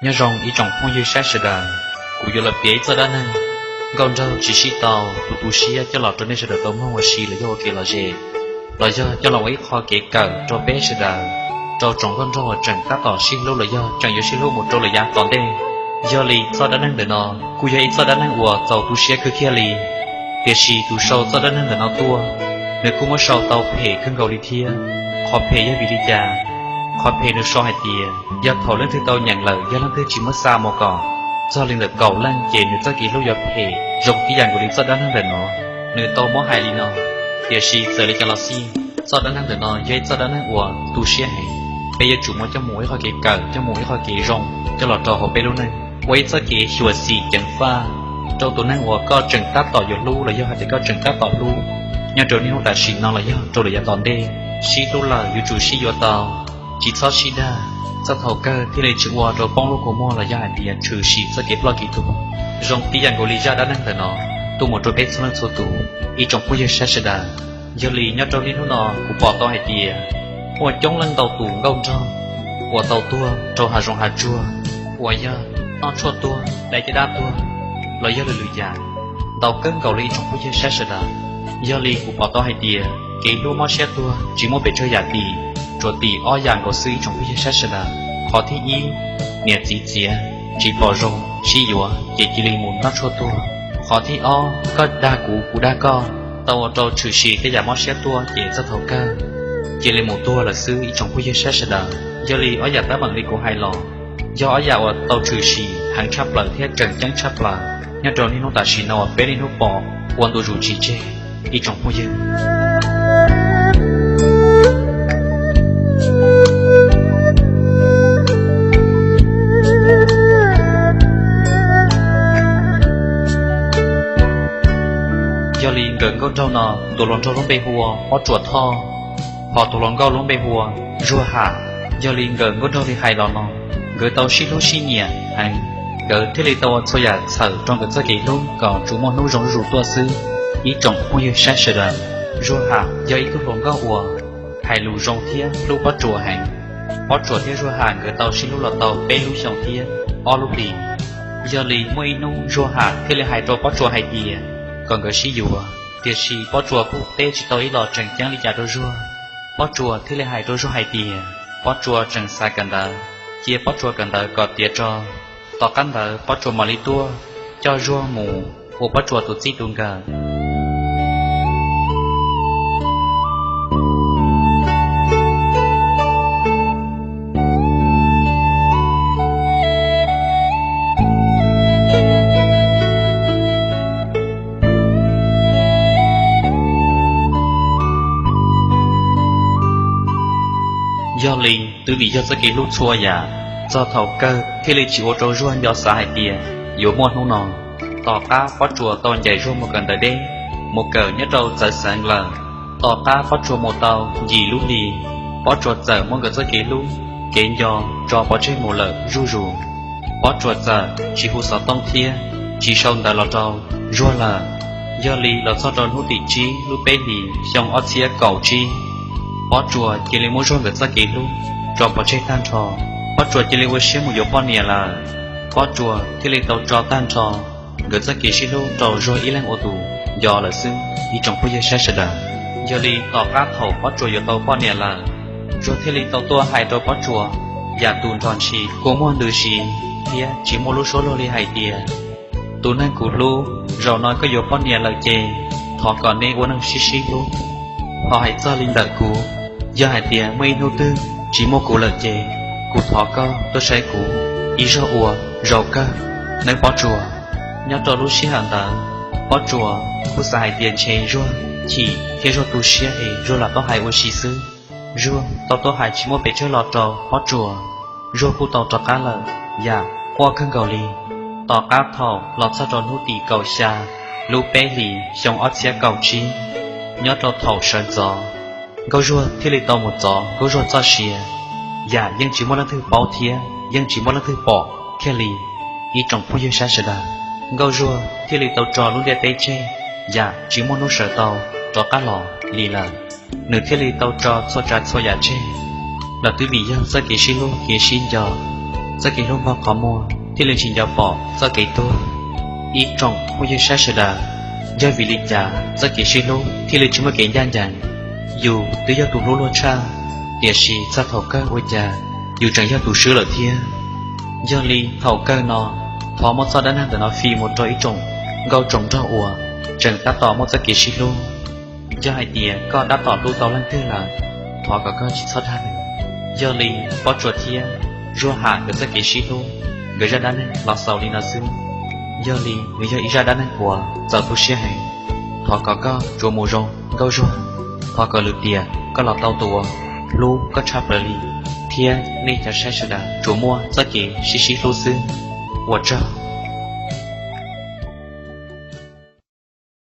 Nyob zoo ib tsoom phooj ywg saib sawv daws, kuv yuav los piav ib txoj dab neeg nkauj nraug tsis sib tau, tus tu siab coj los rau nej sawv daws tau mloog ua si los yog ua kev lom zem, los yog coj los ua ib qho kev kawm rau peb sawv daws, rau tsoom nkauj nraug uas tseem tab tom sib hlub los yog tseem yuav sib hlub mus rau lawm yav tom ntej. Yog li txoj dab neeg ntawm no kuj yog ib txoj dab neeg uas txaus tu siab kawg kiag li. Tiam sis tus sau txoj dab neeg ntawm no tuaj, nws kuj muab sau tau phem kawg nkaus li thiab. Qhov phem yog vim li cas? Qhov phem nws sau hais tias yog thaum leej twg tau nyeem lawm yog leej twg tsis muab xa mus kom txog li ntawm kaum leej ces nws txoj kev hlub yuav phem zoo tib yam nkaus li txoj dab neeg ntawm no. Nws tau muab hais li no, tiam sis txawm li cas los xij, txoj dab neeg ntawm no yog ib txoj dab neeg uas tu siab heev. Peb yuav tsum muab coj mus ua ib qho kev kawm, coj mus ua ib qho kev zoo coj los rau hauv peb lub neej, ua ib txoj kev xyuam xim ceev faj rau tus neeg uas koj tseem tab tom yuav hlub los yog hais tias koj tseem tab tom hlub, nyob rau niaj hnub tam sim no los yog rau lawm yav tom ntej. Sib hlub lawm yuav tsum sib yuav tau, tsis txhob sib dag, txog thaum kawg thiaj li tsis ua rau poob lub kua muag los yog hais tias tshwm sim txoj kev ploj kev tuag. Zoo tib yam nkaus li zaj dab neeg ntawm no tuaj mus rau peb txhua leej txhua tus, ib tsoom phooj ywg saib sawv daws. Yog li nyob rau niaj hnub no kuv pom tau hais tias muaj coob leej ntau tus nkauj nraug uas tau tuag rau hav zoov hav tsuag, uas yog noj tshuaj tuag, dai caj dab tuag, los yog lwm lwm yam, ntau kawg nkaus li ib tsoom phooj ywg saib sawv daws. Yog li kuv pom tau hais tias kev hlub mob siab tuag tsis muaj pes tsawg yam tim, tsuas tim ob yam nkaus xwb ib tsoom phooj ywg saib sawv daws. Qhov thib ib, niam txiv txiav tsis pom zoo sib yuav ces cia li mus noj tshuaj tuag. Qhov thib ob, koj dag kuv kuv dag koj, tau ua rau tshwm sim tej yam mob siab tuaj ces txog thaum kawg cia li mus tuag lawm xwb ib tsoom phooj ywg saib sawv daws. Yog li ob yam teeb meem li kuv hais los yog ob yam uas tau tshwm sim heev tshaj plaws thiab tseem ceeb tshaj plaws nyob rau niaj hnub tam sim no uas peb niaj hnub pom ua ntu zus tsis tseg ib tsoom phooj ywg. Yog li nkawm nkauj nraug no tus hluas nraug lub npe hu ua Pob Tsuas Thoj, hos tus hluas nkauj lub npe hu ua Zuag Ham. Yog li nkawm nkauj nraug li hais los no, nkawd tau sib hlub sib nyiam heev, nkawd thiaj li tau ua txhua yam txhawm rau nkawd txoj kev hlub kom tsuas muaj hnub zoo zuj zus tuaj xwb ib tsoom phooj ywg saib sawv daws. Zuag Ham yog ib tug hluas nkauj uas hais lus zoo thiab hlub Pob Tsuas heev. Pob Tsuas thiab Zuag Ham nkawd tau sib hlub los tau peb lub xyoos thiab ob lub hlis. Yog li muaj ib hnub Zuag Ham thiaj li hais rau Pob Tsuas hais tias kom nkawd sib yuav, tiam sis Pob Tsuas kuj teb tsis tau ib los tseem ceeb li cas rau Zuag. Pob Tsuas thiaj li hais rau Zuag hais tias Pob Tsuas tseem xav kawm ntawv, cia Pob Tsuas kawm ntawv kom tiav tso. Tom qab ntawd Pob Tsuas mam li tuaj coj Zuag mus ua Pob Tsuas tus txij tus nkawm. Yog li twb vim yog txoj kev hlub txhua yam, txog thaum kawg thiaj li tsis ua rau Zuag nco xav hais tias yuav muaj hnub no. Tom qab Pob Tsuas tau ncaim Zuag mus kawm ntawv deb, mus kawm nyob rau txawv xeev lawm. Tom qab Pob Tsuas mus tau yim lub hlis, Pob Tsuas txawm muab nkawd txoj kev hlub, kev nco tso pov tseg mus lawm zuj zus. Pob Tsuas txawm tsis hu xov tooj thiab tsis sau ntawv los rau Zuag lawm. Yog li los txog rau hnub tim tsib lub peb hlis xyoo ob txhiab kaum tsib, Pob Tsuas cia li muab Zuag nkawd txoj kev hlub tso pov tseg tag nrho. Pob Tsuas cia li ua siab mus yuav poj niam lawm. Pob Tsuas thiaj li tau tso tag nrho nkawd txoj kev sib hlub rau Zuag ib leeg ua tus nco lawm xwb ib tsoom phooj ywg saib sawv daws. Yog li tom qab thaum Pob Tsuas yuav tau poj niam lawm, Zuag thiaj li tau tuaj hais rau Pob Tsuas yam tus nrog ntshis kua muag ntws si thiab tsis muaj lub suab luag li hais tias, tus neeg kuv hlub, zaum no koj yuav poj niam lawm ces thov kom nej ua neej sib sib hlub. Ho hais txog li ntawm kuv, yog hais tias muaj ib hnub twg tsis muaj kuv lawm ces kuv thov koj tuaj saib kuv ib zaug ua zaum kawg nawb Pob Tsuas. Nyob rau lub sij hawm ntawd, Pob Tsuas kuj xav hais tias ntshe Zuag chim thiab Zuag tu siab es Zuag lam tuaj hais ua si xwb. Zuag tau tuaj hais tsis muaj pes tsawg los rau Pob Tsuas, Zuag kuj tau rov qab lawm yam quaj kawg nkaus li. Tom qab thaum los txog rau hnub tim kaum xya lub peb hlis xyoo ob txhiab kaum tsib, nyob rau thaum sawv ntxov, Nkauj Zuag thiaj li tau mus txov Nkauj Zuag txoj sia, yam yeej tsis muaj leej twg paub thiab yeej tsis muaj leej twg pom kiag li ib tsoom phooj ywg saib sawv daws. Nkauj Zuag thiaj li tau tso lub ntiaj teb tseg, yam tsis muaj hnub sawv tau rov qab los li lawm. Nws thiaj li tau tso txhua tsav txhua yam tseg, los twb vim yog txoj kev sib hlub kev sib nco, txoj kev hlub npog qhov muag thiaj li tsis nco pom txoj kev tuag. Ib tsoom phooj ywg saib sawv daws, yog vim li cas txoj kev sib hlub thiaj li tsis muaj kev ncaj ncees? Yus twb yog tus hlub luag tshaj, tiam sis txog thaum kawg ua cas yus tseem yog tus swb lawm thiab. Yog li thaum kawg no, thov muab txoj dab neeg ntawm no fij mus rau ib tsoom nkauj tsoom nraug uas tseem tab tom muaj txoj kev sib hlub. Yog hais tias koj tab tom hlub tau leej twg lawm, thov kom koj tsis txhob dag lawm. Yog li Pob Tsuas thiab Zuag Ham nkawd txoj kev sib hlub, nkawd zaj dab neeg los xaus li no xwb. Yog li nws yog ib zaj dab neeg uas txaus tu siab heev. Thov kom koj tsuas mus zoo nkauj Zuag. Thov kom lwm tiam koj los tau tus uas hlub koj tshaj plaws li, thiab nej cov saib sawv daws tsuas muaj txoj kev sib sib hlub xwb. Ua tsaug.